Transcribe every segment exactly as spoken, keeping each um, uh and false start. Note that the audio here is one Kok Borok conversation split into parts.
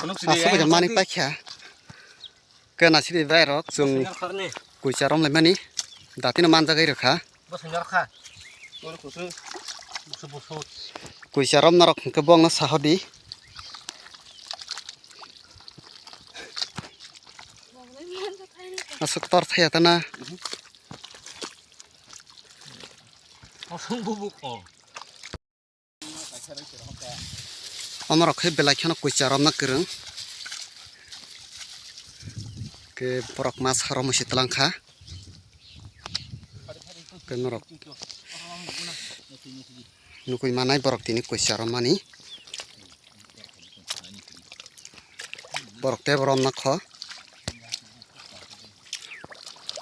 Aswk bai mani paikha. Kena sidi bai rok chwng kuisa rom lai mani. Datino manjagwi rwkha. Kuisa rom norok hwnkhe bongno sahodi. Aswk tor thaya tana. Omo rok khe belai kheno kuisa romna kwrwng. Khe borok masa romwi se twlang kha. Khe norok nugwi manai borok tini kuisa romani. Borok tei borok nokho.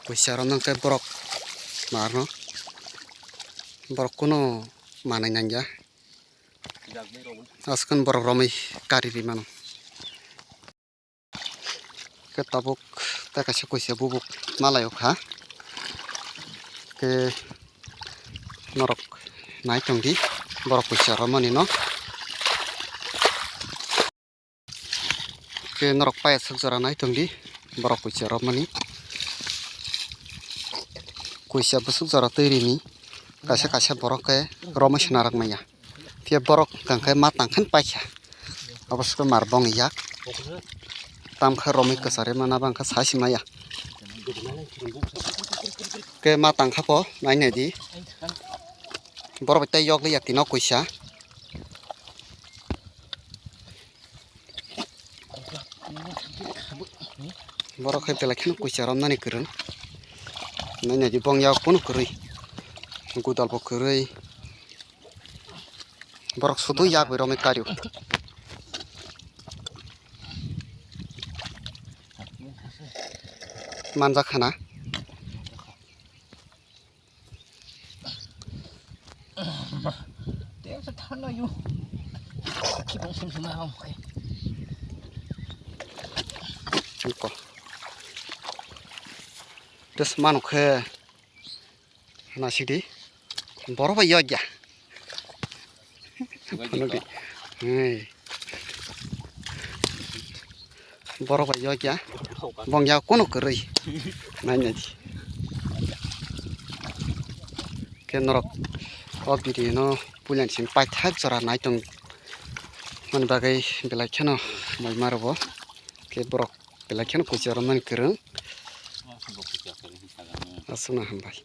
Kuisa romna khe borok marno. Borok kunu manwi nangya. Aswkno borok romwi kari ri mano. Khe tabuk tei kaisa kuisa bubuk malai o kha. Khe norok nai tongdi borok kuisa romani no. Khe norok payasuk jora nai tongdi borok kuisa romani. Kuisa bwswk jora twi rini kaisa kaisa borok khe romwi swnarok manya. Phiya borok hwnkhe ma tangkhe paikha. Abo se mar bong yak. Tamkha romwi kwchari mana bangkha sai si maya. Khe ma tangkha po nai nai di. Borok bai tei yokli yak tino kuisa. Borok khe belai kheno kuisa romnani kwrwng. Nai nai di bong yak kunu kwrwi. Gudal bo kwrwi. Borok sudu yak bai romwi kario. Manjak khana. Tei se thano yu. Khibong sim sim ha, okay. Ko. Tes mano khe. Nasidi. Borok bai yokya. Phunukdi. Hey. Borok bai yokya. Bong ya kono kwrwi. Nai nai di. Khe norok o video no puilani simi paithak jora nai tong mani bagwi belai kheno moi maro bo. Khe borok belai kheno kucharo mani kwrwng. Aswkno hambai.